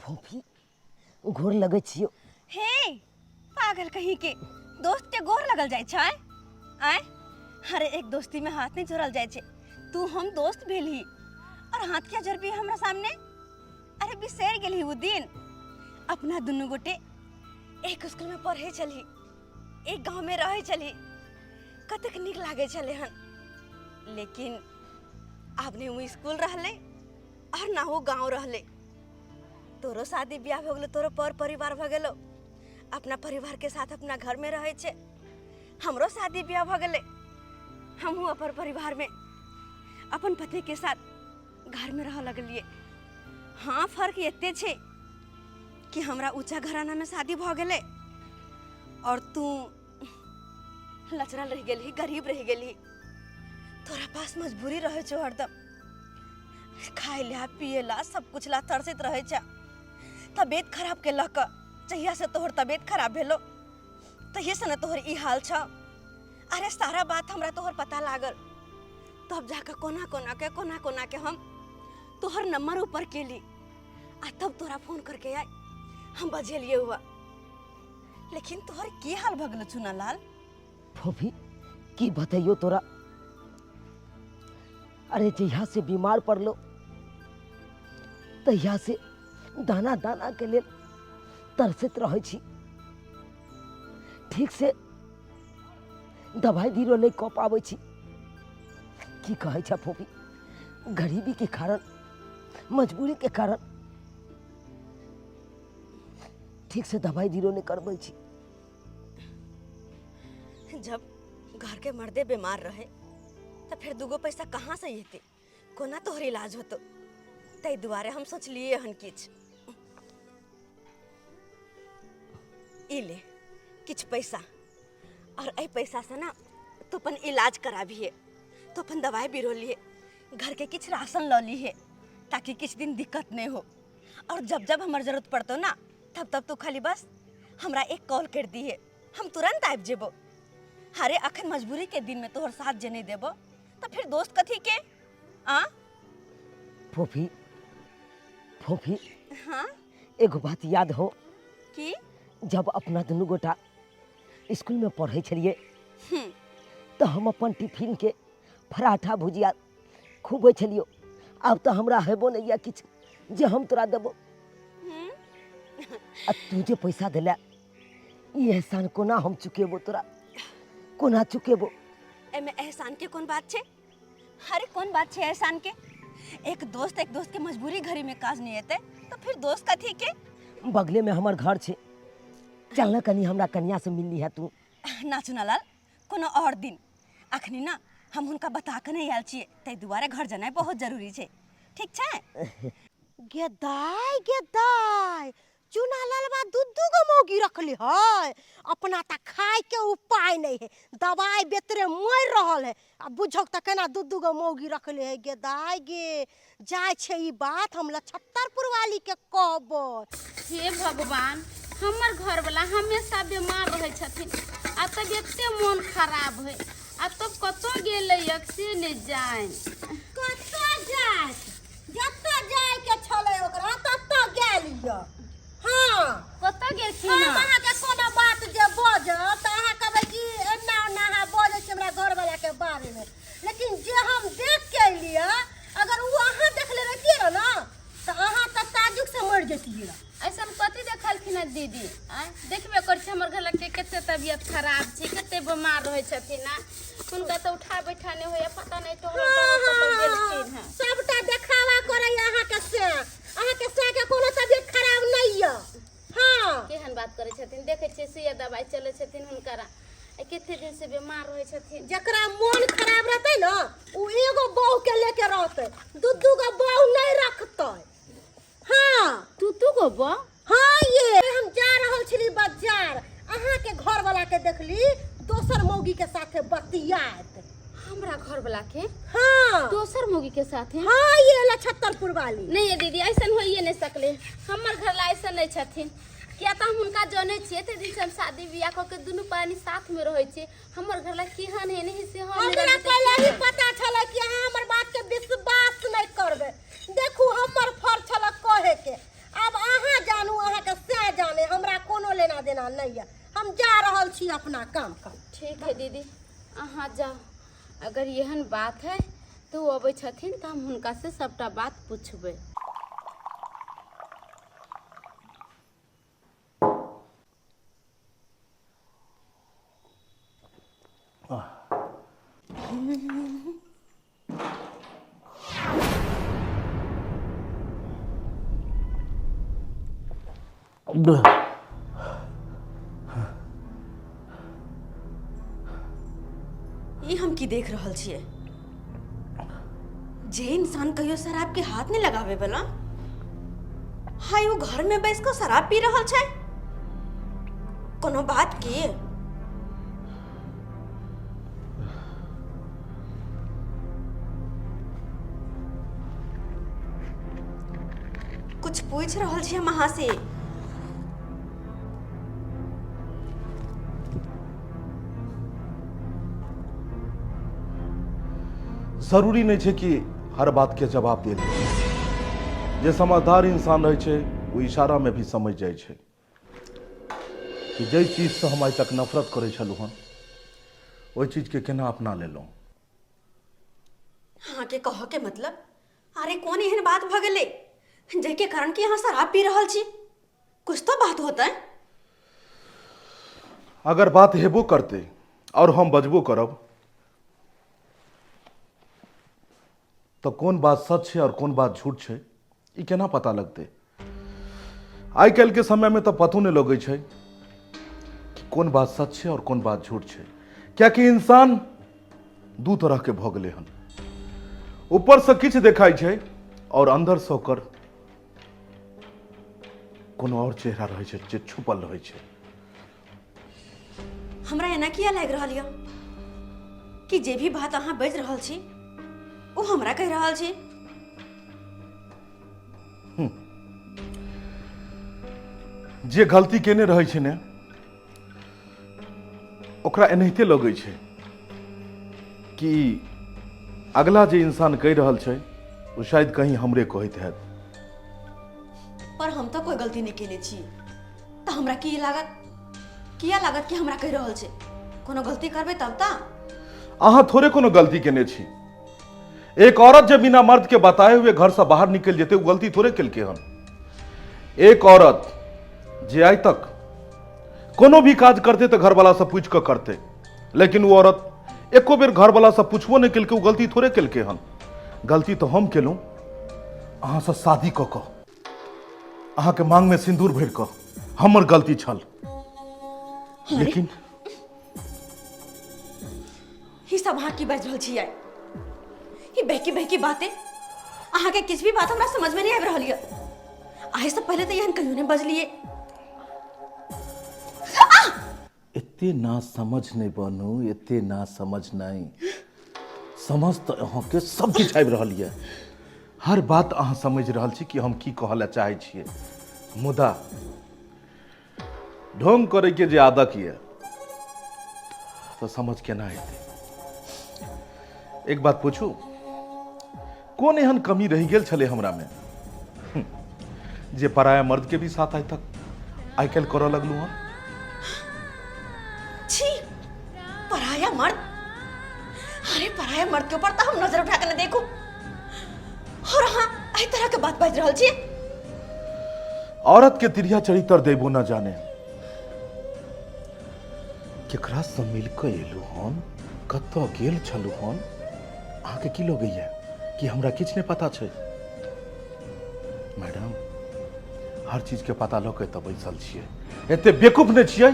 फोफी गोर लगै छियौ। हे पागल कहीं के, दोस्त के गोर लगल जाइ छै? आय अरे एक दोस्ती में हाथ नहीं जोड़ल जाइ छै। तू हम दोस्त भेलही और हाथ क्या जोड़बी हमरा सामने? अरे बिसरि गेलही ओ दिन, अपना दुनू गोटे एक स्कूल में पढ़े छलही, एक गांव में रहे छलही, कतेक नीक लागै छलै हन। लेकिन आब ने ओ स्कूल रहलै और ना वो गांव रहलै। तोरो शादी ब्याह भऽ गेलो, तोरो पर परिवार भऽ गेलो, अपना परिवार के साथ अपना घर में रहै छै। हमरो शादी ब्याह भऽ गेलै, हमहूँ अपन परिवार में अपन पति के साथ घर में रह लगलिए। हाँ फर्क एते छै कि हमरा ऊंचा घराना में शादी भऽ गेलै और तू लचरल रह गेलही, गरीब रह गेलही। तोरा पास मजबूरी रहै छौ हरदम, खाय ला पिए ला सब कुछ ला तरसैत रहै छै। तबियत खराब के लऽ कऽ जहिया से तोहर तबियत खराब भेलो तहिये से ने तोहर ई हाल छौ। अरे सारा बात हमरा तोहर पता लागल, तब जाके कोना कोना के कोना कोना के हम तोहर नंबर ऊपर केली आ तब तोरा फोन करके आय हम बजेलिए हुआ। लेकिन तोहर की हाल भऽ गेलो चुना लाल? फोफी की बतैयो तोरा, अरे जहिया से बीमार पड़लो तहिया से दाना दाना के लेल तरसैत रहै छी, ठीक से दवाई बीरो नहीं कऽ पाबै छी। की कहै छ फोफी, गरीबी के कारण मजबूरी के कारण ठीक से दवाई बीरो नहीं करबै छी। जब घर के मर्दे बीमार रहे तो फिर दूगो पैसा कहाँ से एते, कोना तोहर इलाज होतो? ताहि दुआरे हम सोचलिए हन किछु ई ले किछु पैसा, और एहि पैसा से ना तू अपन इलाज कराबिहे, तू अपन दवाई बीरो लिए, घर के किछु राशन लऽ लीहे ताकि किछु दिन दिक्कत नहीं हो। और जब जब हमर जरूरत पड़तो ना तब तब तू खाली बस हमरा एक कॉल कर दिहे, हम तुरंत आबि जेबो। अरे अखन मजबूरी के दिन में तोहर साथ जे नहीं देबो तो फिर दोस्त कथी के? आ फोफी, फोफी। हाँ? एगो बात याद हो? की? जब अपना दुनू गोटा स्कूल में पढ़े छलिए तो हम अपन टिफिन के पराठा भुजिया खुबै छलियो। आब तो हमरा हेबो नहीं या किछु जे हम तोरा देबो। आ तू जे पैसा देला ई एहसान कोना हम चुकेबो तोरा, कोना चुकेबो? एमे एहसान के कोन बात छै? अरे कोन बात छै एहसान के? एक दोस्त एक दोस्त के मजबूरी घड़ी में काज नहीं एते तो फिर दोस्त कथी के? बगले में हमर घर छै, चल ना कनी हमरा कनिया से मिलनी है तू। ना चुनालाल, कोनो और दिन, अखनी ना हम हुनका बता के नहीं आयल छियै, ताहि दुआरे घर जेनाइ बहुत जरूरी छै। ठीक छै? गे दाय, गे दाय, चुना ललबा दू दू गो मौगी रखली है। अपना त खाय के उपाय नहीं है, दवाई बेतरे मर रहल है, आ बुझौ त केना दू दू गो मौगी रखले है। गे दाय गे, जाय छै ई बात हम लछत्तरपुर वाली के कहबै। हे भगवान, हमर घरवला हमेशा बीमार रहै छथिन आ तबियते मोन खराब है, आ तब कतौ गेलै से नहि जाय। कतौ जाय, जतऽ जाय के छलै ओकरा ततऽ गेल यऽ। हाँ। कतऽ गेलखिन? हम अहाँके कोनो बात जे बजब तऽ अहाँ कहबै कि एना ओना अहाँ बजै छी हमरा घरवला के बारेमे, लेकिन जे हम देख के एलियै अगर ओ अहाँ देखले रहितियै रह ना तऽ अहाँ तऽ ताजुक से मरि जैतियै रह। ऐसन कथी देखलखिन हँ दीदी? आँय देखबे करै छी हमर घर के कते तबियत खराब छै, कते बीमार रहै छथिन। आ हुनका तऽ उठा बैठा नहि होइए, पता नहि टहल टहल कतऽ गेलखिन हँ। सबटा देखावा करैया अहाँके से, अहाँके से के कोनो तबियत खराब नहि यऽ। हाँ। केहन बात करै छथिन, देखै छियै सुइया दवाइ चलै छथिन हुनकर, आ कते दिन से बीमार रहै छथिन। जकरा मोन खराब रहतै ना ओ एगो बहू के लेके रहतै, दू दू गो बहू नहीं रखतै। हाँ। तू तू गो बहू? हाँ ये हम जा रहल छली बाजार, अहाँ के घर वाला के देखली दोसर मौगी के साथे बतियात। हमरा घर वाला के? हाँ। दोसर मौगी के साथे? हाँ ये लछत्तरपुर वाली। नहीं ये दीदी ऐसा होइए नहीं सकले, हमर घर ला ऐसा नहीं छथिन, किया तऽ हम हुनका जनै छियै, एते दिन से हम शादी बियाह कऽ के दुनू प्राणी साथ में रहै छियै, हमर घर ला केहन है नहीं से हम हमरा पहले ही पता छल कि अहाँ हमर बात के विश्वास नहीं करबै। देखू हमर फर्ज छल कहे के, अब अहाँ बढ़िआँ नहि यऽ। हम जा रहल छी अपना काम कर। ठीक है दीदी, अहाँ जाउ। अगर एहन बात है तऽ ओ अबै छथिन तऽ हम हुनकासँ सभटा बात पुछबै। ई हम की देख रहल छियै? जे इंसान कहियो शराब के हाथ नहीं लगावे वाला हाय, वो घर में बैस के शराब पी रहल छै। कोनो बात की? कुछ पूछ रहल छी हम अहाँ से। जरूरी नहि छै कि हर बात के जवाब देल जाय। जे समझदार इंसान रहै छै ओ इशारा में भी समझ जाइ छै कि जाहि चीजसँ हम आइ तक नफरत करै छलहुँ हन, ओहि चीजके केना अपना लेलहुँ। अहाँके कहऽ के मतलब, अरे कोन एहन बात भऽ गेलै जाहिके कारण कि अहाँ शराब पी रहल छी? कुछ तो बात होतै। अगर बात हेबो करतै और हम बजबो करब तऽ कोन बात सच छै और कोन बात झूठ छै, ई केना पता लगतै? आइ काल्हिके समयमे तऽ पतो नहि लगै छै कि कोन बात सच छै और कोन बात झूठ छै, कियाकि इंसान दू तरहके भऽ गेलै हन। ऊपरसँ किछु देखाइ छै और अन्दरसँ ओकर कोनो आओर चेहरा रहै छै जे छुपल रहै छै। हमरा एना किया लागि रहल यऽ कि जे भी बात अहाँ बाजि रहल छी ओ हमरा कहि रहल छी? जे गलती केने रहै छै ने, ओकरा एनाहिते लगै छै कि अगला जे इंसान कहि रहल छै ओ शायद कहीं हमरे कहैत हैत। पर हम तऽ कोई गलती नहि केने छी, तऽ हमरा की लागत, किया लागत कि हमरा कहि रहल छै? कोनो गलती करबै तब तऽ। अहाँ थोड़े कोनो गलती केने छी। एक औरत जे बिना मर्द के बताए हुए घर से बाहर निकल जेते, ओ गलती थोड़े केलकै हन। एक औरत जे आइ तक कोनो भी काज करते तऽ घरवाला से पूछि कऽ करते, लेकिन ओ औरत एको बेर घरवाला से पूछबो नहि केलकै, ओ गलती थोड़े केलकै हन। गलती तऽ हम केलहुँ अहाँसँ शादी कऽ कऽ, अहाँके मांगमे सिन्दूर भरि कऽ, हमर गलती छल। लेकिन ई सब अहाँ की बाजि रहल छियै? ई बहकी बहकी बातें, अहाँके किछु भी बात हमरा समझमे नहि आबि रहल यऽ। आइ से पहिले तऽ एहन कहियो नहि बजलियै। एते ना समझ नहि बनू, एते ना समझ नहि। समझ तऽ अहाँके सब किछु आबि रहल यऽ, हर बात अहाँ समझि रहल छी कि हम की कहऽ लए चाहै छियै, मुदा ढोंग करैके जे आदत यऽ तऽ समझ केना एतै? एक बात पूछू, कोन एहन कमी रहि गेल छलै हमरामे जे पराया मर्द के भी साथ आइ तक आइ काल्हि करऽ लगलहुँ हँ? छी, पराया मर्द? अरे पराया मर्द के ऊपर तऽ हम नजर उठा के नहि देखू, और अहाँ एहि तरह के बात बाजि रहल छी? औरत के तिरिया चरित्र देबो न जाने केकरा से मिल के एलू हन, कतऽ गेल छलू हन। अहाँके की लगैया कि हमरा किछु नहि पता छै? मैडम, हर चीज के पता लऽ के एतऽ बैसल छियै। एते बेवकूफ नहि छियै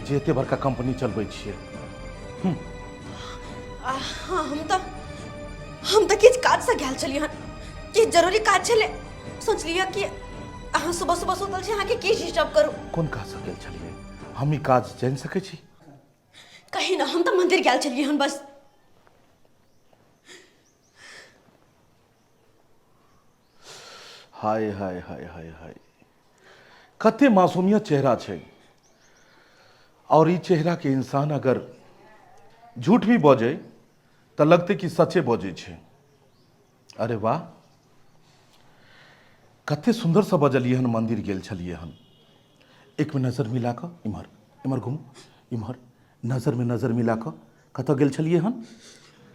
जे एते बड़का कंपनी चलबै छियै। हाँ, हम तऽ किछु काजसँ गेल छलियै हन, किछु जरूरी काज छलै। सोचलियै कि अहाँ सुबह सुबह सुतल छी, अहाँके की डिस्टर्ब करू। कोन काजसँ गेल छलियै? हम ई काज जानि सकै छी? कहीं ना, हम तऽ मंदिर गेल छलियै हन बस। हाय हाय हाय हाय हाय, कते मासूमियत चेहरा छै, और ई चेहरा के इंसान अगर झूठ भी बजै तऽ लगतै कि सचे बजै छै। अरे वाह, कते सुन्दरसँ बजलियै हन, मन्दिर गेल छलियै हन। एक में नजर मिला कऽ इम्हर इम्हर घुमू इम्हर नजर में नजर मिला कऽ कतऽ गेल छलियै हन?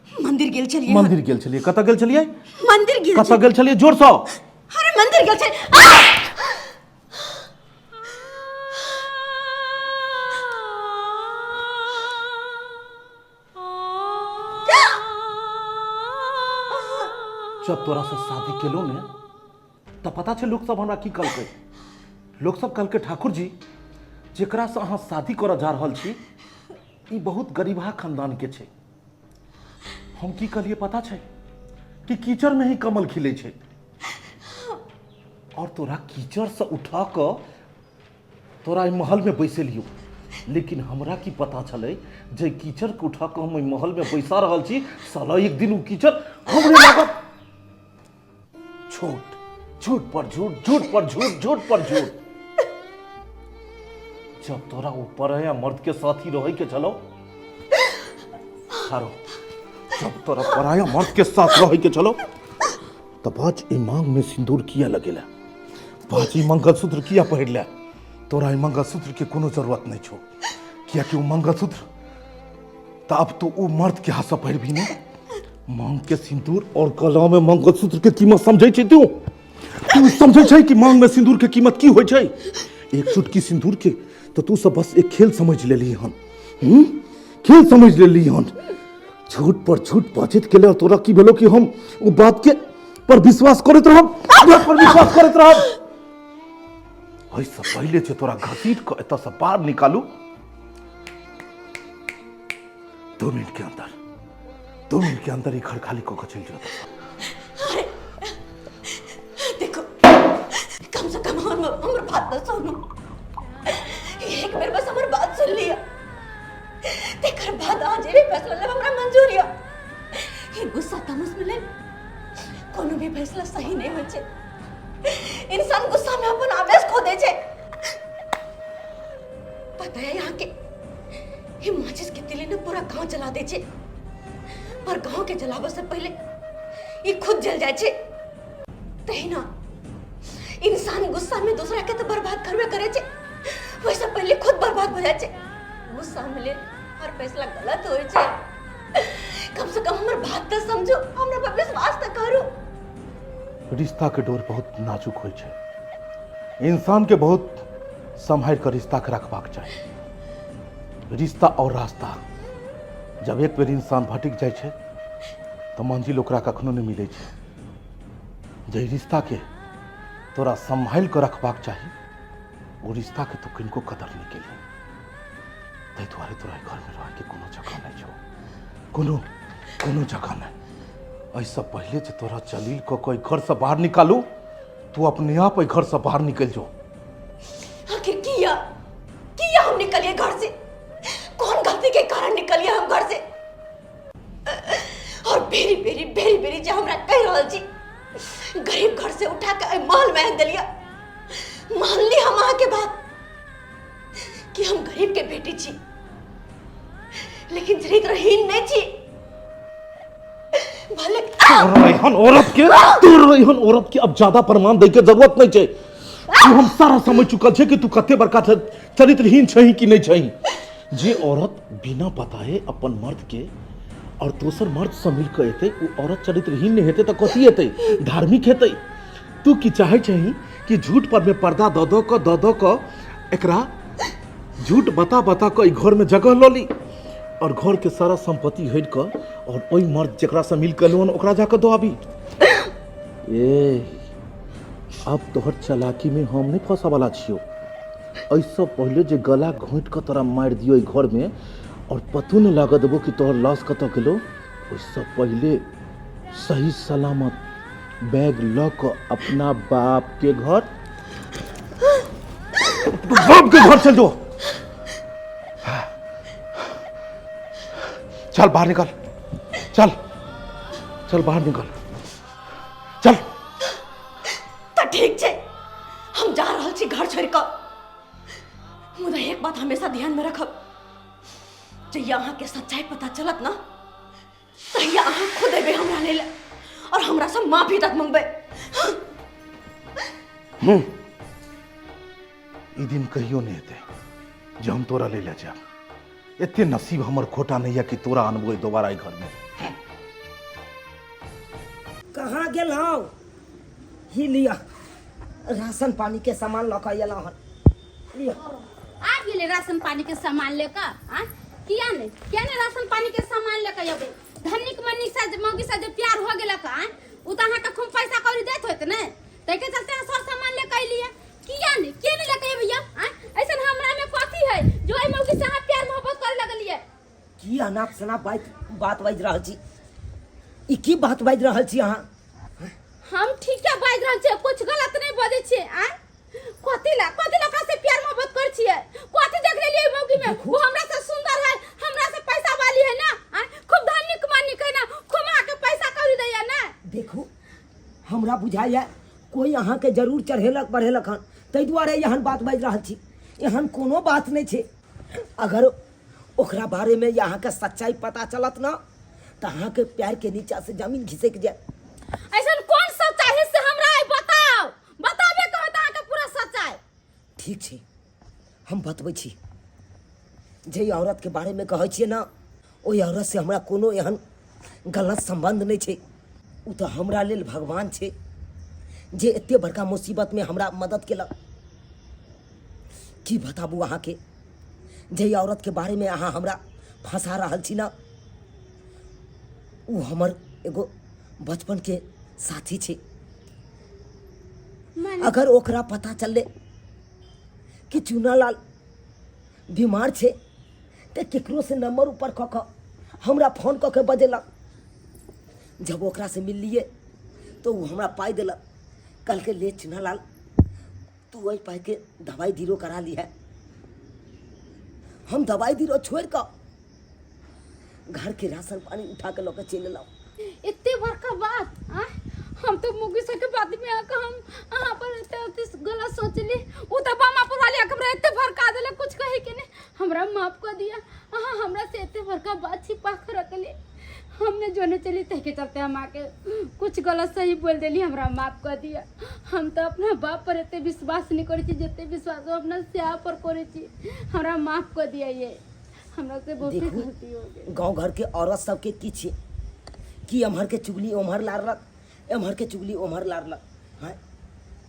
मंदिर गेल छलियै। मंदिर गेल छलियै। कतऽ गेल छलियै? मंदिर गेल। कतऽ गेल छलियै? जोरसँ। अरे मंदिर गेल छलियै। जब तोरा से शादी केलो ने तऽ पता छै लोक सब हमरा की कहलकै? लोक सब कहलकै ठाकुर जी जेकरा से अहाँ शादी करऽ जा रहल छी ई बहुत गरीबहा खानदान के छै। हम की कहलियै पता छै? कि कीचड़ में ही कमल खिलै छै और तोरा कीचड़ से उठा कऽ तोरा एहि महल में बैसेलियौ, लेकिन हमरा की पता छलै जे कीचड़ के उठा कऽ हम एहि महल में बैसा रहल छी, साला एक दिन ओ कीचड़ हमरे लागत। झूठ, झूठ पर झूठ, झूठ पर झूठ, झूठ पर झूठ। जब तोरा ऊपर है मर्द के साथ ही रहे के चलो हारो, जब तोरा पराया मर्द के साथ रहे के चलो तो बाज ई मांग में सिंदूर किया लगेला, बाज ई मंगलसूत्र किया पहिरला? तोरा ई मंगलसूत्र के कोनो जरूरत नहीं छो, किया कि वो मंगलसूत्र तो अब तो वो मर्द के हाथ से पहिरबी ने। मांग के सिंदूर और गला में मंगलसूत्र के कीमत समझै छै तू? तू समझै छै कि मांग में सिंदूर के कीमत की होइ छै? एक चुटकी सिंदूर के तो तू सब बस एक खेल समझ लेली हन, खेल समझ लेली हन। झूठ पर झूठ बाजैत गेलै और तोरा की भेलो कि हम ओ बात के पर विश्वास करैत रहब, बात पर विश्वास करैत रहब। एहिसँ पहिले जे तोरा घसीट कऽ एतऽसँ बाहर निकालू, 2 मिनट के अंदर, 2 मिनट के अंदर ई घर खाली कऽ के चलि जाओ। देखो कम से कम हमर बात तो सुनू, एक बेर बस हमर बात सुन लिया, तेकर बाद अहाँ जे भी फैसला लेब हमरा मंजूर यऽ। ई गुस्सा तामस में लेल कोनो भी फैसला सही नहीं होइ छै, इंसान गुस्सा में अपन आवेश खो दै छै। पता है यहाँ के ये माचिस के तिली ने पूरा गांव जला दै छै, पर गांव के जलाबे से पहले ये खुद जल जाय छै। तहिना इंसान गुस्सा में दूसरा के तो बर्बाद करबे करे छै, वैसे पहले खुद बर्बाद हो जाय छै। गुस्सा में लेल हर फैसला गलत होइ छै। कम से कम हमर बात तो समझो, हमरा पर विश्वास तो करू। रिश्ता के डोर बहुत नाजुक होइ छै, इंसान के बहुत सम्हारि कऽ रिश्ता के रखबाक चाही। रिश्ता और रास्ता जब एक बेर इंसान भटकि जाइ छै तऽ मंजिल ओकरा कखनो नहि मिलै छै। जे रिश्ता के तोरा सम्हारि कऽ रखबाक चाही ओ रिश्ता के तू किनको कदर नहि केलही, ताहि दुआरे तोरा एहि घरमे रहैके कोनो जगह नहि छौ, कोनो कोनो जगह नहि। एहिसँ पहिले जे तोरा जलील कऽ कऽ एहि घरसँ बाहर निकालू, तू अपने आप एहि घरसँ बाहर निकलि जो। आखिर किया किया हम निकलिए घर से? कौन गलती के कारण निकलिए हम घर से? और बेरी बेरी बेरी बेरी जे हमरा कहि रहल छी गरीब घर से उठा के एहि महल में आनि देलियै, मानली हम अहाँके बात कि हम गरीब के बेटी छी, लेकिन चरित्रहीन नहीं छी। भले तोरा एहन औरत के, तोरा एहन औरत के अब ज्यादा प्रमाण दै के जरूरत नहीं छै। तू हम सारा समझ चुकल छै कि तू कते बड़का चरित्रहीन छही कि नहीं छही। जे औरत बिना बताए अपन मर्द के और दोसर मर्द से मिल के एतै, ओ औरत चरित्रहीन नहीं हेतै तऽ कथी हेतै? धार्मिक हेतै। तू की चाहे छही कि झूठ पर में पर्दा दऽ दऽ कऽ दऽ दऽ कऽ एकरा झूठ बता बता कऽ एहि घर में जगह लऽ ली और घर के सारा संपत्ति हटि कऽ और ओहि मर्द जकरा से मिल कऽ एलहुँ हन ओकरा जाकऽ दऽ आबी। ए अब तोहर चालाकी में हम नहीं फंसा वाला छियौ। एहिसँ पहिले जे गला घोंटि कऽ तोरा मारि दियौ एहि घरमे और पतो नहि लागऽ देबौ कि तोहर लाश कतऽ गेलौ, ओहिसँ पहिले सही सलामत बैग लऽ कऽ अपना बाप के घर, बाप के घर चल जो। चल बाहर निकल, चल चल बाहर निकल, चल। तो ठीक छै, हम जा रहल छी घर छोड़ि कऽ, मुदा एक बात हमेशा ध्यान में रखब, जहिया अहाँके सच्चाई पता चलत ना तहिया अहाँ खुद अयबै हमरा लेल और हमरा से माफी तक मंगबै। ई दिन कहियो नहि हेतै जे हम तोरा लै लए जायब। एते नसीब हमर खोटा नहि यऽ कि तोरा अनबै दोबारा एहि घरमे। कहाँ गेलहुँ? ही लिअ, राशन पानी के सामान लऽ कऽ एलहुँ हन, लिअ। आबि गेलै राशन पानी के सामान लेकर आ किया ने, किया ने राशन पानी के सामान लेकर अबै? धनिक मनिक से मौगी से जे प्यार हो गेलक आ उ त अहाँके खूब पैसा कौड़ी दैत होइत ने, ताहिके चलते अहाँ सब सामान लेके अयलियै। किया ने, किया ने लेके अयबै? आ ऐसन हमरा में कथी है जो एहि मौगी से अहाँ प्यार मोहब्बत करे लगलियै? की अनाप शनाप बात बात बाजि रहल छी? ई की बात बाजि रहल छी अहाँ? हम ठीके बाजि रहल छियै, कुछ गलत नहि बजै छियै। आ कथी ला, कथी ला ओकरा से प्यार मोहब्बत कर छियै? कथी देख लेलियै ओहि मौगी में? वो हमरा से सुंदर है, हमरा से पैसा वाली है ना, आ खूब धनिक मनिक है ना, खूब अहाँके पैसा कौड़ी दैया ना। देखू, हमरा बुझाइए कोई अहाँके जरूर चढ़ेलक बढ़ेलक हन, ताहि दुआरे एहन बात बाजि रहल छी। एहन कोनो बात नहि छै। अगर ओकरा बारेमे अहाँके सच्चाई पता चलत ना तऽ अहाँके पैरके नीचा से जमीन घिसक जायत। ऐसन कौन सच्चाई है से हमरा आइ बताओ, बताबे के होत अहाँके पूरा सच्चाई। ठीक छै, हम बतबै छी। जे औरतके बारेमे कहै छियै ने, ओहि औरत से हमरा कोनो एहन गलत सम्बन्ध नहि छै। ओ तऽ हमरा लेल भगवान छै जे एते बड़का मुसीबतमे हमरा मदद केलक। की बताबू अहाँके, जे औरतके बारेमे अहाँ हमरा फंसा रहल छी ने, ओ हमर एगो बचपनके साथी छै। अगर ओकरा पता चललै कि चूनालाल बीमार छै तऽ केकरो से नंबर ऊपर कऽ कऽ हमरा फोन कऽ के बजेलक। जब ओकरा से मिललिए तऽ ओ हमरा पाइ देलक, कहलकै ले चूनालाल, तू ओहि पाइके दवाइ दीरो करा लिहे। हम दवाइ दीरो छोड़ि कऽ घरके राशन पानी उठा के लऽ कऽ चलि एलहुँ। एते बड़का बात आ हम तो मुगी सबके बात में आके हम अहाँ पर एते एते गलत सोचली। उ तो बामापुर वाली आके हमरा एते भड़का देले, कुछ कहे के नहीं। हमरा माफ कर दिया, अहाँ हमरा से एते बड़का बात छिपा के रखली। हमने जो नहीं चली तह के चलते हम आके कुछ गलत सही बोल देली, हमरा माफ कर दिया। हम तो अपना बाप पर एते विश्वास नहीं करै छी जते विश्वास हम अपना स्याह पर करै छी। हमरा माफ कर दिया, ये हमरा से बहुत देखू, गलती हो गेल। गाँव घर के औरत सबके की छै कि एम्हर के चुगली ओम्हर लारलक, एम्हर के चुगली ओम्हर लारलक। हैं,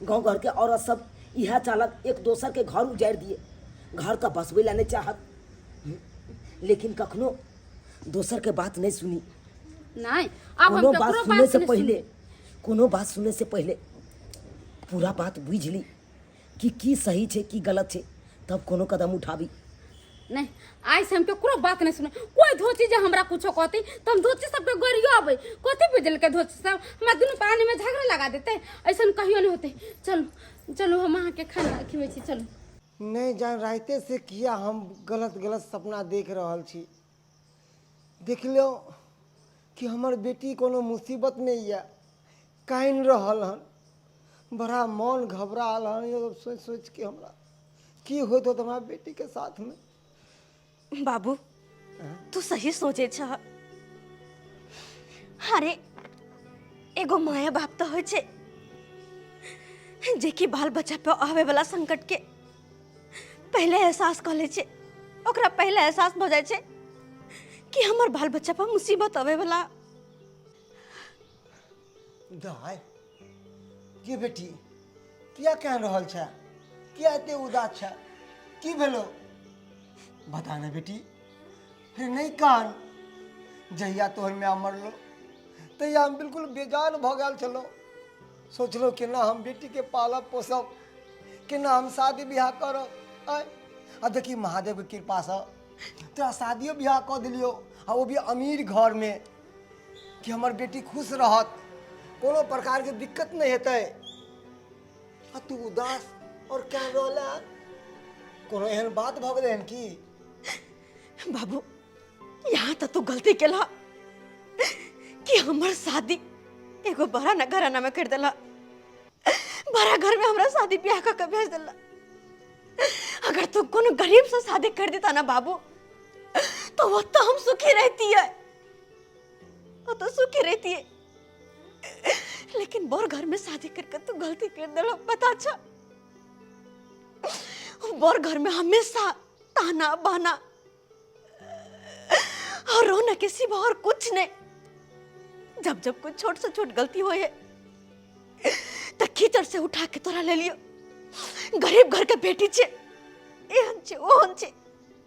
गाँव घर के औरत सब इएह चाहलक एक दोसर के घर उजाड़ि दिए, घर तऽ बसबै लए नहि चाहत, लेकिन कखनो दोसर के बात नहीं सुनी। नहीं, अब हम कोनो बात ककरो सुने बात से नहीं पहले, सुनी। कोनो बात सुने से पहले पूरा बात बुझि ली कि की सही छै की गलत छै, तब कोनो कदम उठाबी। नहीं, आइ से हम ककरो बात नहीं सुने। कोई धोती जे हमरा कुछो कहती तो हम धोती सबके गरियाबै। कथी बुझलकै धोती सब हमरा दुनू प्राणी में झगड़ा लगा देते? ऐसन कहियो नहीं होते। चलू चलू, हम अहाँके खाना खिबै छी, चलू। नहीं जान राइते से किया हम गलत गलत सपना देख रहल छी। देखलियौ कि हमर बेटी कोनो मुसीबत में यऽ, कानि रहल हन, बड़ा मन घबरायल हन। ये सब सोचि सोचि के हमरा की होइत होत हमरा बेटी के साथ में। बाबू, तू सही सोचे छह। अरे एगो माया बाप तो होइ छै जे कि बाल बच्चा पे आवे वाला संकट के पहले एहसास कऽ लै छै। ओकरा पहले एहसास भऽ जाइ छै कि हमर बाल बच्चा पर मुसीबत आवे वाला। दाय के बेटी किया कह रहल छै, किया एते उदास छै, की भेलो बता ने बेटी। अरे नहीं कान, जहिया तोहर माय मरलो तहिया हम बिल्कुल बेजान भऽ गेल छलहुँ। सोचलहुँ केना हम बेटीके पालब पोसब, केना हम शादी बियाह करब। आँय, आ देखी महादेवके कृपासँ तोरा शादियो बियाह कऽ देलियौ, आ ओ भी अमीर घरमे, कि हमर बेटी खुश रहत, कोनो प्रकारके दिक्कत नहि हेतै। आ तू उदास और क्या रहला? कोनो एहन बात भऽ गेलै हन की? बाबू, यहाँ तक तू गलती केला कि हमर शादी एगो बड़ा न घराना में कर देला, बड़ा घर में हमरा शादी ब्याह कऽ के भेज देला। अगर तू कोनो गरीब से शादी कर देता ना बाबू, तो वो तो हम सुखी रहती है, वो तो सुखी रहती है। लेकिन बोर घर में शादी करके तू गलती कर देला, पता अच्छा बर घर में हमेशा ताना बाना और रोना के सिवा और कुछ नहीं। जब जब कोई छोट से छोट गलती होए है त कीचड़ से उठा के तोरा ले लियो, गरीब घर के बेटी छे, एहन छे ओहन छे,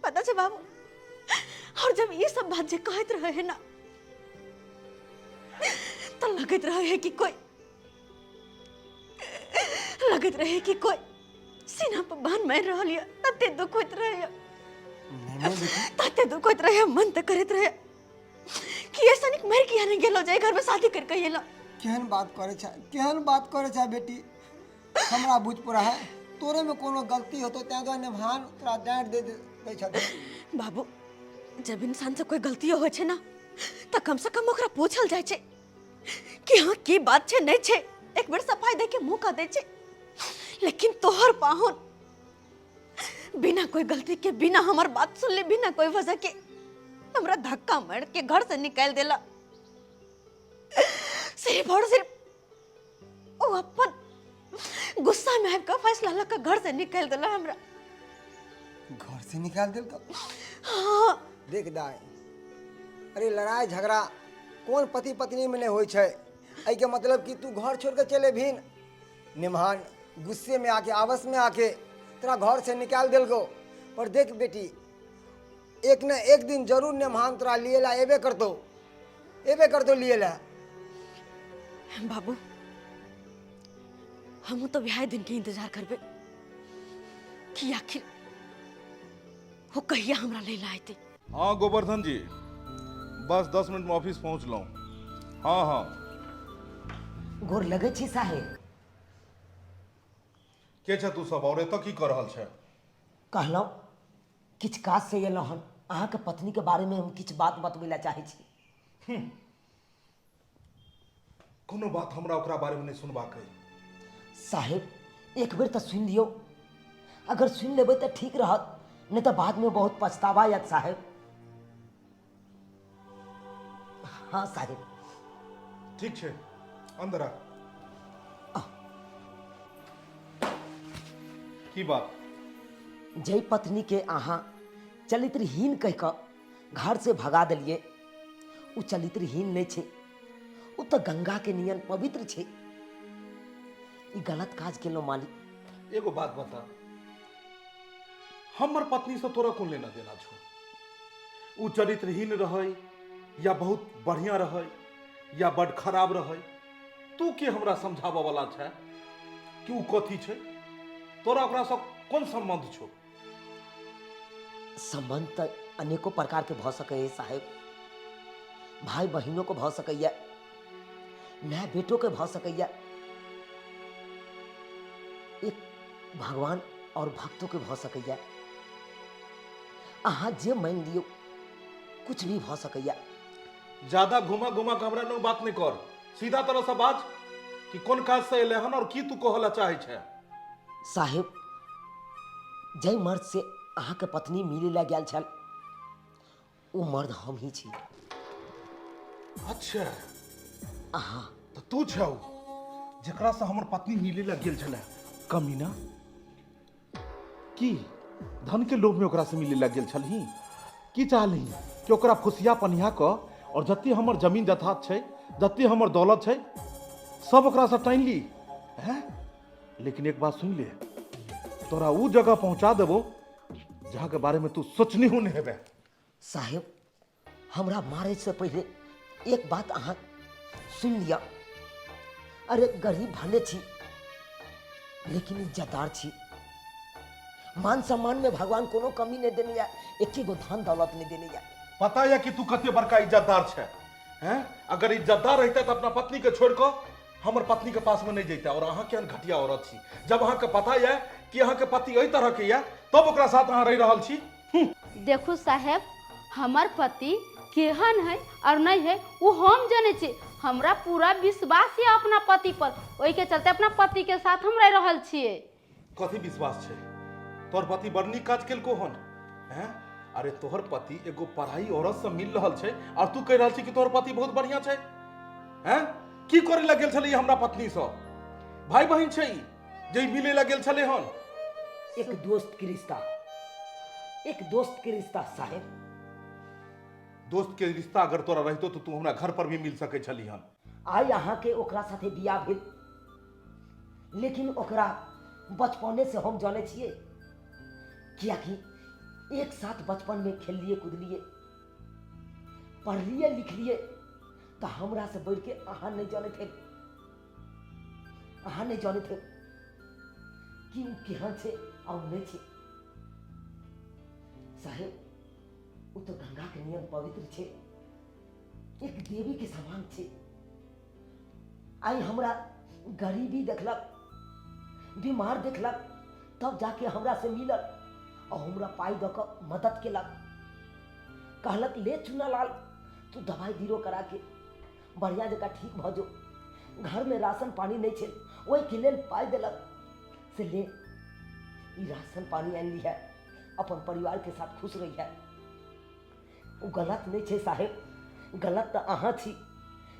पता छे बाबू। और जब ये सब बात जे कहत रहे है ना तो लगत रहे है कि कोई, लगत रहे कि कोई सीना पर बांध मार रहल ये, तते दुख होइत रहे, नहीं नहीं बेटी, तते दुख होइत रहे, मन त करैत रहे कि ऐसा निक मर किया नहीं गेलो जाए घर में शादी करके एलो। केहन बात करे छे, केहन बात करे छे बेटी, हमरा बुझ पड़ा है तोरे में कोनो गलती होतो तै दुआरे निभान तोरा डांट दे दे छथिन। बाबू जब इंसान से कोई गलती हो छे ना त कम से कम ओकरा पूछल जाय छे कि हाँ की बात छे नहीं छे, एक बेर सफाई दे के मुंह का दे छे। लेकिन तोहर पाहुन बिना कोई गलती के, बिना हमर बात सुनले, बिना कोई वजह के हमरा धक्का मार के घर से निकाल देला। सिर्फ और सिर्फ ओ अपन गुस्सा में आबि के फैसला लऽ के घर से निकाल देला हमरा। घर से निकाल देलको? हाँ। देख दाय, अरे लड़ाई झगड़ा कोन पति पत्नी में नहीं होई छै, एहि के मतलब कि तू घर छोड़ के चले भीन। निम्हान गुस्से में आके आपस में आके तोरा घर से निकाल देलको, पर देख बेटी एक न एक दिन जरूर निम्हान तोरा लिए ला एबे करतो, एबे करतो लिए ला। बाबू हमू तो वह दिन के इंतजार करबे कि आखिर वो कहिया हमरा ले ला आते। हाँ गोवर्धन जी, बस 10 मिनट में ऑफिस पहुँच लूँ। हाँ हाँ। गोर लगे छी साहेब। के छे तू सब और एतऽ की कर रहल छे? कहलहुँ किछु काज से एलहुँ हन, अहाँके पत्नी के बारे में हम किछु बात बतबै लए चाहै छी। कोनो बात हमरा ओकरा बारे में नहीं सुनबाक अइ। साहेब एक बेर तऽ सुनि लियौ, अगर सुनि लेबै तऽ ठीक रहत, नहीं तऽ बाद में बहुत पछतावा आयत साहेब। हाँ साहेब। ठीक छे, अंदर आ। की बात? जय पत्नी के अहाँ चरित्रहीन कह कऽ घर से भगा देलिए, उ चरित्रहीन नहीं छे, उ तऽ गंगा के नियन पवित्र छे। ई गलत काज केलहुँ मालिक। एगो बात बता, हमर पत्नी से तोरा कोन लेना देना छौ? उ चरित्रहीन रहै या बहुत बढ़िया रहै या बड खराब रहै, तू के हमरा समझाबऽ वाला छै कि उ कथी छै? तोरा ओकरा से कोन संबंध छौ? संबंध तऽ अनेको प्रकार के भऽ सकैए साहेब, भाई बहिनों के भऽ सकैए, माय बेटो के भऽ सकैए, एक भगवान और भक्तों के भऽ सकैए। अहाँ जे मानि लियौ कुछ भी भऽ सकैए। ज्यादा घुमा घुमा के हमरा न बात नहीं कर, सीधा तरह से बाज कि कोन काज से एले हन और की तू कहला चाहे छे। साहेब जय मर्द से अहाँ के पत्नी मिले ला गेल छल ओ मर्द हम ही छी। अच्छा अहाँ तो तू छौ जकरा से हमर पत्नी मिले ला गेल छले? कमीना की धन के लोभ में ओकरा से मिले ला गेल छलही? की चाहलही कि ओकरा फुसिया पनिया क और जते हमर जमीन जथात छै, जते हमर दौलत छै, सब ओकरा से टानि ली हैं? लेकिन एक बात सुन ले, तोरा उ जगह पहुंचा देबो जहाँ के बारे में तू सोचनी हो नहीं हेबे। साहेब हमरा मारे से पहले एक बात अहाँ सुन लिया। अरे गरीब भले छी लेकिन इज्जतदार छी, मान सम्मान में भगवान कोनो कमी नहीं देने या एक गो धन दौलत नहीं देने या। पता है कि तू कते बड़का इज्जतदार छे हैं? अगर इज्जतदार रहता तो अपना पत्नी के छोड़ के हमर पत्नी के पास में नहीं जैता। और अहाँ केहन घटिया औरत छी, जब अहाँ के पता है कि अहाँ के पति एहि तरह के या तब ओकरा साथ अहाँ रहि रहल छी। देखू साहेब, हमर पति केहन है और नहीं है वो हम जाने छी। हमरा पूरा विश्वास है अपना पति पर, ओहि के चलते अपना पति के साथ हम रह रहल छियै। कथी विश्वास छै? तोहर पति बड़ नीक काज केलको हन हैं? अरे तोहर पति एगो पढ़ाई औरत से मिल रहल छै और तू कहि रहल छी कि तोहर पति बहुत बढ़िया छै हैं? की करे लग गेल छलै हमरा पत्नी से? भाई बहिन छै ई जे मिले लग गेल छलै हन। एक दोस्त के रिश्ता, एक दोस्त के रिश्ता साहेब। दोस्त के रिश्ता अगर तोरा रहितो तो तू हमरा घर पर भी मिल सकै छली हन। आइ अहाँके ओकरा साथे बियाह भेल, लेकिन ओकरा बचपने से हम जानै छियै, कियाकि एक साथ बचपन में खेललिए कूदलिए, पढ़लिए लिखलिए, तऽ हमरा से बढ़ि के अहाँ नहि जानैत हेब, अहाँ नहि जानैत हेब कि ओ केहन छै आ ओ नहि छै। साहेब, ओ तऽ गंगा के नियन पवित्र छै, एक देवी के समान छै। आइ हमरा गरीबी देखलक, बीमार देखलक, तब जाके हमरा से मिलल और हमरा पाइ दऽ कऽ मदद केलक। कहलक ले चुनालाल, तू दवाई बीरो करा के बढ़िया जकाँ ठीक भऽ जो। घरमे राशन पानी नहि छै, ओहिके लेल पाइ देलक, से ले ई राशन पानी आनि लिहे, अपन परिवारके साथ खुश रहिहे। ओ गलत नहि छै साहेब, गलत तऽ अहाँ छी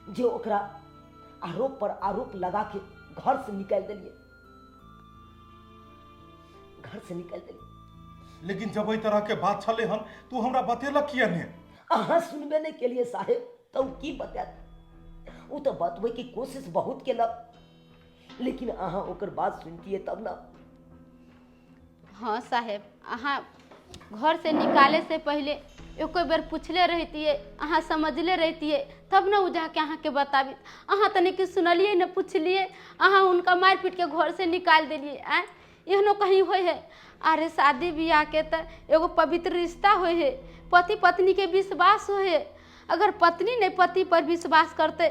जे ओकरा आरोप पर आरोप लगा के घर से निकालि देलियै, घर से निकालि देलियै। लेकिन जब एहि तरह के बात छलै हन तू हमरा बतेलक किया ने? अहाँ सुनबे नहि केलियै साहेब, तऽ ओ की बतायत? ओ तऽ बतबैके कोशिश बहुत केलक, लेकिन अहाँ ओकर बात सुनतियै तब ने। हाँ साहेब, अहाँ घर से निकाले से पहले एको बेर पूछले रहितियै, अहाँ समझले रहितियै, तब ने ओ जाके अहाँके बताबी। अहाँ तनी कि सुनलियै ने पुछलियै, अहाँ हुनका मारि पीट के घर से निकालि देलियै। आँय, एहनो कहीं होइ है? अरे शादी बियाह के तऽ एगो पवित्र रिश्ता होइ है, पति पत्नी के विश्वास होइ है। अगर पत्नी नहीं पति पर विश्वास करते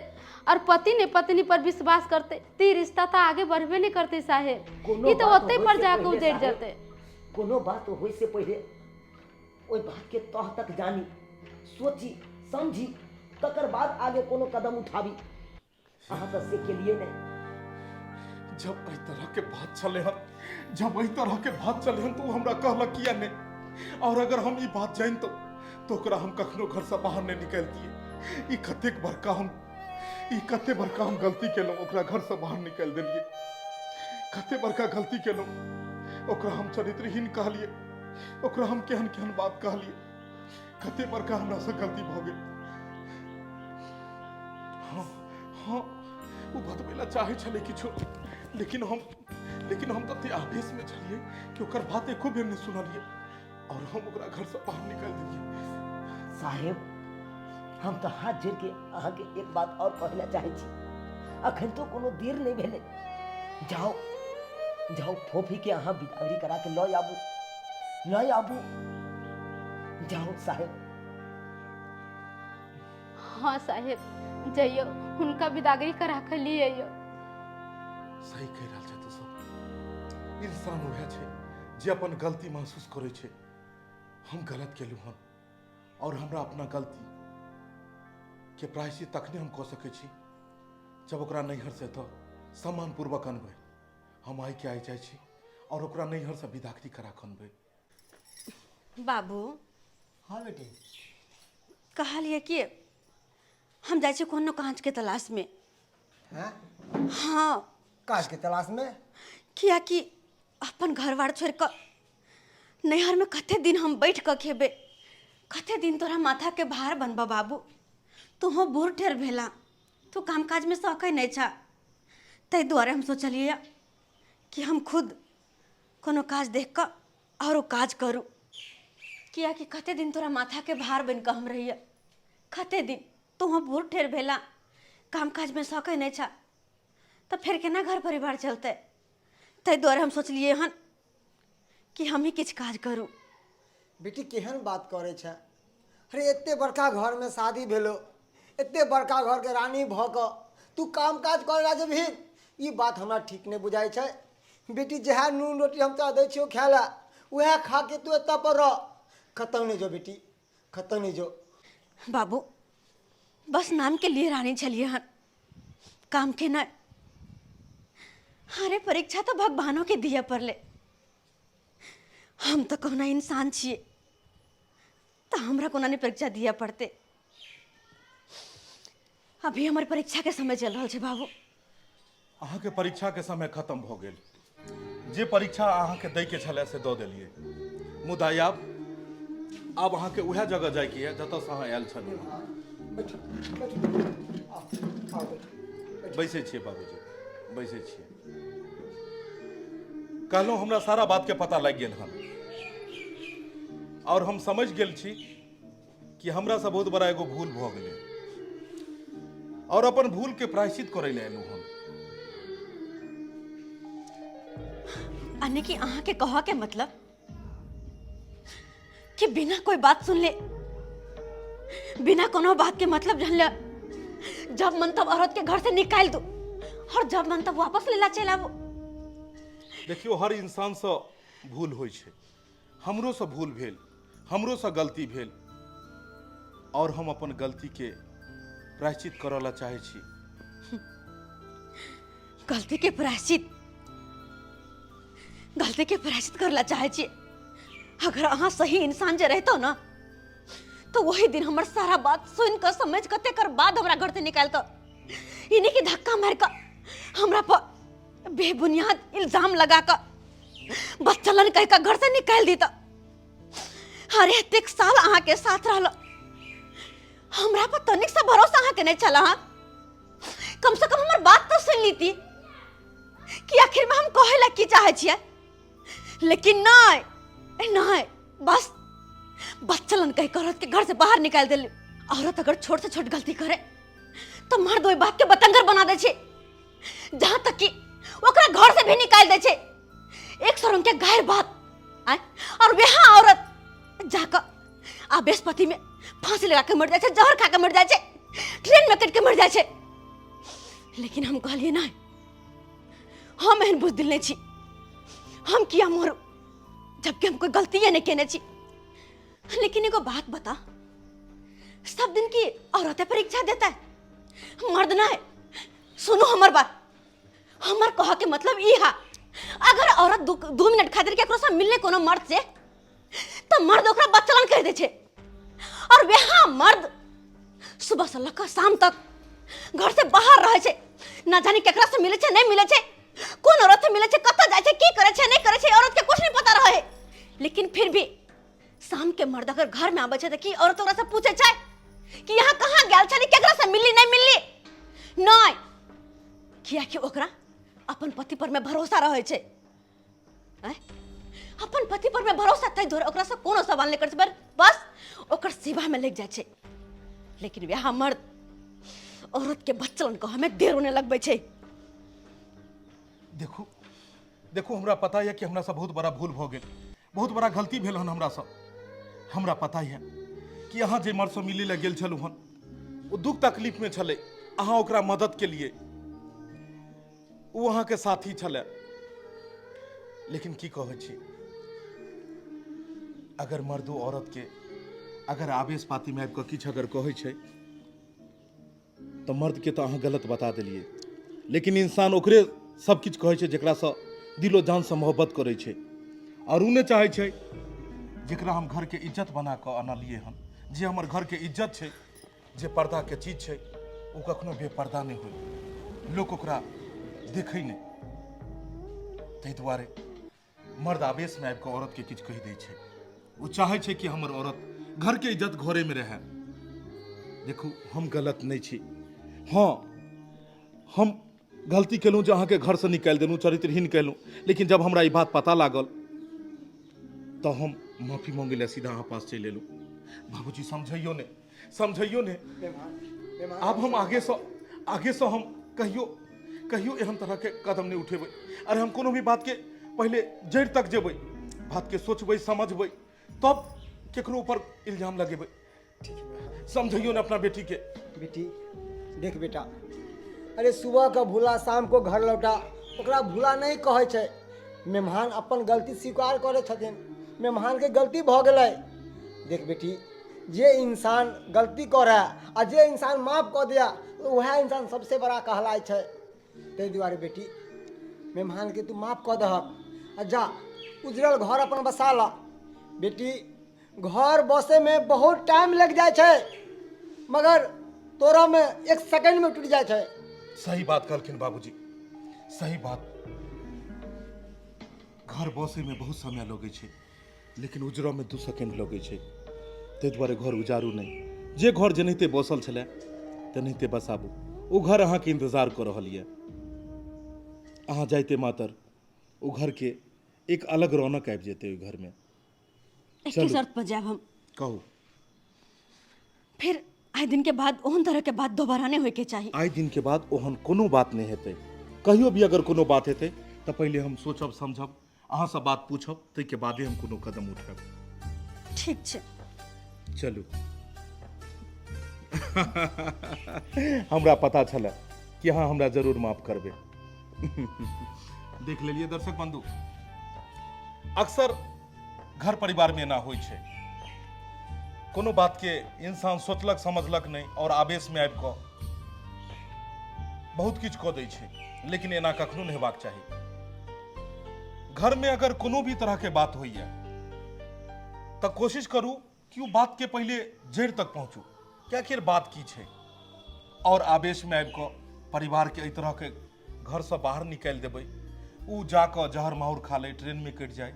और पति नहीं पत्नी पर विश्वास करते तो ई रिश्ता तो आगे बढ़बे नहीं करते साहेब। कोनो ई तो बात ओते होय पर से जाके पहिले उजड़ साहेब, जते। कोनो बात होय से पहिले ओहि बात के तह तक जानी, सोची समझी, तकर बाद आगे कोनो कदम उठाबी। अहाँ तऽ से केलिए नहि। जब एहि तरह के बात चले हन, जब एहि तरह के बात चले हन तो हमरा कहलक किया नहि? और अगर हम ई बात जानितहुँ तो ओकरा हम कखनो घर से बाहर नहि निकालतियै। ई कतेक बड़का हम, ई कते बड़का हम गलती केलहुँ, ओकरा घर से बाहर निकालि देलियै। कते बड़का गलती केलहुँ, ओकरा हम चरित्रहीन कहलियै, ओकरा हम केहन केहन बात कहलियै। कते बड़का हमरा से गलती भऽ गेल। हाँ हाँ, ओ बतबै लए चाहै छलै किछु, लेकिन हम तते आवेशमे छलियै कि ओकर बात एको बेर नहि सुनलियै और हम ओकरा घर से बाहर निकालि देलियै। साहेब, हम तऽ हाथ जोड़ि के अहाँके एक बात और कहै लए चाहै छी, अखन तो कोनो देर नहि भेलै। जाओ जाओ, फोफी के अहाँ बिदागरी करा के लऽ आबू, लऽ आबू, जाओ साहेब। हाँ साहेब, जइयो हुनका बिदागरी करा के लिए अइयो। सही कहि रहल छै तू सब। इंसान वएह छै जे अपन गलती महसूस करै छै। हम गलत केलहुँ हन और हमरा अपना गलती के प्रायश्चित तखने हम कऽ सकै छी जब ओकरा नैहर से तऽ सम्मानपूर्वक अनबै। हम आइ के आइ जाइ छी और ओकरा नैहर से बिदागरी करा के अनबै। बाबू। हाँ बेटी। कहलिए कि हम जाइ छी कोनो काज के तलाश में। हैं? हाँ। काज के तलाश में? कियाकि अपन घर बार छोड़ कऽ नैहर में कते दिन हम बैठ कऽ खेबै, कते दिन तोरा माथा के भार बनबऽ बाबू। तोहो बूढ़ ठेर भेला, तू काम काज में सकै नहि छा, ताहि दुआरे हम सोचलियै कि हम खुद कोनो काज देख कऽ आरो काज करू, कियाकि कते दिन तोरा माथाके भार बनि कऽ हम रहियै, कते दिन तोहूँ बूढ़ ठेर भेला, काम काजमे सकै नहि छा, तऽ फेर केना घर परिवार चलतै। ताहि दुआरे हम सोचलियै हन कि हमही किछु काज करू। बेटी केहन बात करै छै? अरे एते बड़का घरमे शादी भेलो, एते बड़का घरके रानी भऽ कऽ तू काम काज करै ला जेबही, ई बात हमरा ठीक नहि बुझाइ छै। बेटी जएह नून रोटी हम तोरा दै छियौ खाय लए, उएह खा के तू एतऽ पर रह, कतहु नहि जो बेटी, कतहु नहि जो। बाबू, बस नामके लिए रानी छलियै हन, काम के नहि। अरे परीक्षा तऽ भगवानोके दिअ पड़लै, हम तऽ कहुना इंसान छियै, तऽ हमरा कोना नहि परीक्षा दिअ पड़तै। अभी हमर परीक्षा के समय चल रहल छै बाबू। अहाँके परीक्षा के समय खत्म भऽ गेल। जे परीक्षा अहाँके दैके छलै से दऽ देलियै, मुदा आब आब अहाँके उएह जगह जाइके यऽ जतऽसँ अहाँ आयल छलियै। बैसै छियै बाबूजी, बैसै छियै। कहलहुँ हमरा सारा बातके पता लागि गेल हन आओर हम समझि गेल छी कि हमरासँ बहुत बड़ा एगो भूल भऽ गेलै और अपन भूल के प्रायश्चित करै लए एलहुँ हम। यानी कि अहाँ के कह के मतलब कि बिना कोई बात सुन ले, बिना कोनो बात के मतलब जान ले, जब मन तब औरत के घर से निकाल दो और जब मन तब वापस लेला चल आबो। देखियौ, हर इंसानसँ भूल होइ छै, हमरोसँ भूल भेल, हमरोसँ गलती भेल और हम अपन गलतीके प्रायश्चित करऽ ला चाहै छी। गलती के प्रायश्चित, गलती के प्रायश्चित करला चाहे छी। अगर अहाँ सही इंसान जे रहतो ना तो वही दिन हमर सारा बात सुन के समझ के तेकर बाद हमरा घर से निकाल के इन्हीं के धक्का मार के हमरा पर बेबुनियाद इल्जाम लगा के बच्चलन कह के घर से निकाल दी। अरे एतेक साल अहाँ के साथ रहल, हमरा पर तनिक सा भरोसा अहाँ के नहीं छल। अहाँ कम से कम हमर बात तो सुन लीती कि आखिर में हम कहे ला की चाहे छियै, लेकिन नहीं नहीं, बस बच्चलन कह के औरत के घर से बाहर निकाल देली। औरत अगर छोट से छोट गलती करे तो मर्द ओहि बात के बतंगर बना दे छै, जहाँ तक कि ओकरा घर से भी निकाल दे छै। एक सौ रंग के गैर बात आय, और वह औरत जाकर आवेशपति में फांसी लगा के मर जाए छै, जहर खा के मर जाए छै, ट्रेन में कट के मर जाए छै। लेकिन हम कहलिए नहीं, हम एहन बुजदिल नहीं छी, हम किया मरू जबकि हम कोई गलती नहीं केने छी। लेकिन एगो बात बता, सब दिन की औरतें परीक्षा देता है, मर्द ना है। सुनो हमर बात, हमर कह के मतलब ई हा, अगर औरत दू मिनट खातिर केकरो से मिलने कोनो मर्द से तो मर्द ओकरा बच्चलन कर दे छे, और वहाँ मर्द सुबह से लकर शाम तक घर से बाहर रहे छे, ना जाने केकरा से मिले छे नहीं मिले छे, कोन औरत से मिले छे, कतऽ जाय छे, की करे छे नहीं करे छे, औरत के कुछ नहीं पता रहे। लेकिन फिर भी शाम के मर्द अगर घर में आबै छै तऽ की औरत ओकरा से पूछे छै कि यहाँ कहाँ गेल छली, केकरा से मिलली नहीं मिलली? नहीं, कियाकि ओकरा अपन पति पर में भरोसा रहै छै। आँय? अपन पति पर में भरोसा ताहि दुआरे ओकरा से कोनो सवाल नहीं करै छै, बस ओकर सेवा में लागि जाइ छै। लेकिन वएह मर्द औरत के बच्चन को हमें देर होने लगबै छै। देखू देखू, हमरा पता यऽ कि हमरा से बहुत बड़ा भूल भऽ गेल, बहुत बड़ा गलती भेल हन हमरा से। हमरा पता यऽ कि अहाँ जे मर्दसँ मिलै लए गेल छलहुँ हन ओ दुख तकलीफमे छलै, अहाँ ओकरा मदद केलियै, ओ अहाँके साथी छलै। लेकिन की कहै छी, अगर मर्दो औरत के अगर आवेश पातीमे आबि कऽ किछु अगर कहै छै तऽ मर्दके तऽ अहाँ गलत बता देलियै, लेकिन इंसान ओकरे सब किछु कहै छै जकरासँ दिलो जानसँ मोहब्बत करै छै, आओर ओ नहि चाहै छै जकरा हम घरके इज्जत बना कऽ अनलियै हन, जे हमर घरके इज्जत छै, जे पर्दाके चीज छै, ओ कखनो बेपर्दा नहि होइ, लोक ओकरा देखै नहि। ताहि दुआरे मर्द आवेशमे आबि कऽ औरतके किछु कहि दै छै। ओ चाहै छै कि हमर औरत घरके इज्जत घरेमे रहए। देखू, हम गलत नहि छी। हँ, हम गलती केलहुँ जे अहाँके घरसँ निकालि देलहुँ, चरित्रहीन केलहुँ, लेकिन जब हमरा ई बात पता लागल तऽ हम माफी मांगै लए सीधा अहाँ पास चलि एलहुँ। बाबूजी समझैयो नहि, समझैयो नहि। आब हम आगेसँ हम कहियो कहियो एहन तरहके कदम नहि उठेबै। अरे हम कोनो भी बातके पहिले जड़ि तक जेबै, बातके सोचबै समझबै, तब केकरो ऊपर इल्जाम लगेबै। समझैयो ने अपना बेटीके। बेटी देख बेटा, अरे सुबह के भूला शाम को घर लौटा, ओकरा भूला नहीं कहै छै। मेहमान अपन गलती स्वीकार करै छथिन, मेहमानके गलती भऽ गेलै। देख बेटी, जे इंसान गलती करै आ जे इंसान माफ कऽ दिया वएह इंसान सबसे बड़ा कहलाइ छै। ताहि दुआरे बेटी मेहमानके तू माफ कऽ दहक आ जा उजरल घर अपन बसा ला। बेटी घर बसैमे बहुत टाइम लागि जाइ छै, मगर तोड़ऽमे एक सेकेंडमे टूटि जाइ छै। सही बात कहलखिन बाबूजी, सही बात। घर बसैमे बहुत समय लगै छै, लेकिन उजरऽमे 2 सेकेंड लगै छै। ताहि दुआरे घर उजारू नहि, जे घर जेनाहिते बसल छलै तेनाहिते बसाबू। ओ घर अहाँके इन्तजार कऽ रहल यऽ। अहाँ जाइते मातर ओ घरके एक अलग रौनक आबि जेतै ओहि घरमे। एके शर्त पर जायब हम। कहू। फिर आइ दिन के बाद ओहन तरह के बात दोबारा नहीं होए के चाही। आइ दिन के बाद ओहन कोनो बात नहीं हेतै। कहियो भी अगर कोनो बात हेतै तऽ पहिले हम सोचब समझब, अहाँसँ बात पूछब, ताहिके बादे हम कोनो कदम उठायब। ठीक छै। चलू। हमरा पता छलै कि अहाँ हमरा जरूर माफ करबै। देख लेलियै दर्शक बंधु, अक्सर घर परिवारमे एना होइ छै, कोनो बातके इंसान सोचलक समझलक नहि और आवेशमे आबि कऽ बहुत किछु कऽ दै छै, लेकिन एना कखनो नहि हेबाक चाही। घरमे अगर कोनो भी तरहके बात होइए तऽ कोशिश करू कि ओ बातके पहिले जड़ि तक पहुँचू कि आखिर बात की छै, और आवेशमे आबि कऽ परिवारके एहि तरहके घरसँ बाहर निकालि देबै, ओ जाकऽ जहर माहुर खा लै, ट्रेनमे कटि जाय,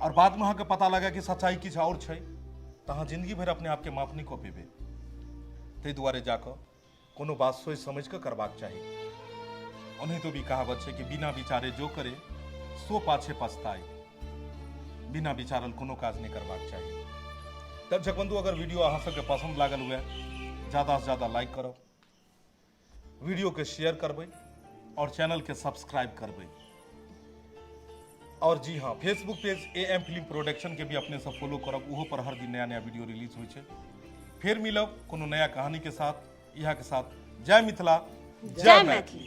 और बादमे अहाँके पता लगे कि सच्चाइ किछु आओर छै, तऽ अहाँ जिंदगी भरि अपने आपके माफ नहि कऽ पेबै। ताहि दुआरे जाकऽ कोनो बात सोचि समझि कऽ करबाक चाही। ओनाहितो भी कहावत छै कि बिना विचारे जो करे सो पाछे पछताए। बिना विचारल कोनो काज नहि करबाक चाही। दर्शक बंधु, अगर वीडियो अहाँ सबके पसंद लागल हुए, ज़्यादा से ज़्यादा लाइक करब, वीडियो के शेयर करबै और चैनल के सब्सक्राइब करबै। और जी हाँ, Facebook page A M film production के भी अपने सब फॉलो करब, ओहो पर हर दिन नया नया वीडियो रिलीज होइ छै। फिर मिलब कोनो नया कहानी के साथ, इहा के साथ जय मिथिला, जय मैथिली।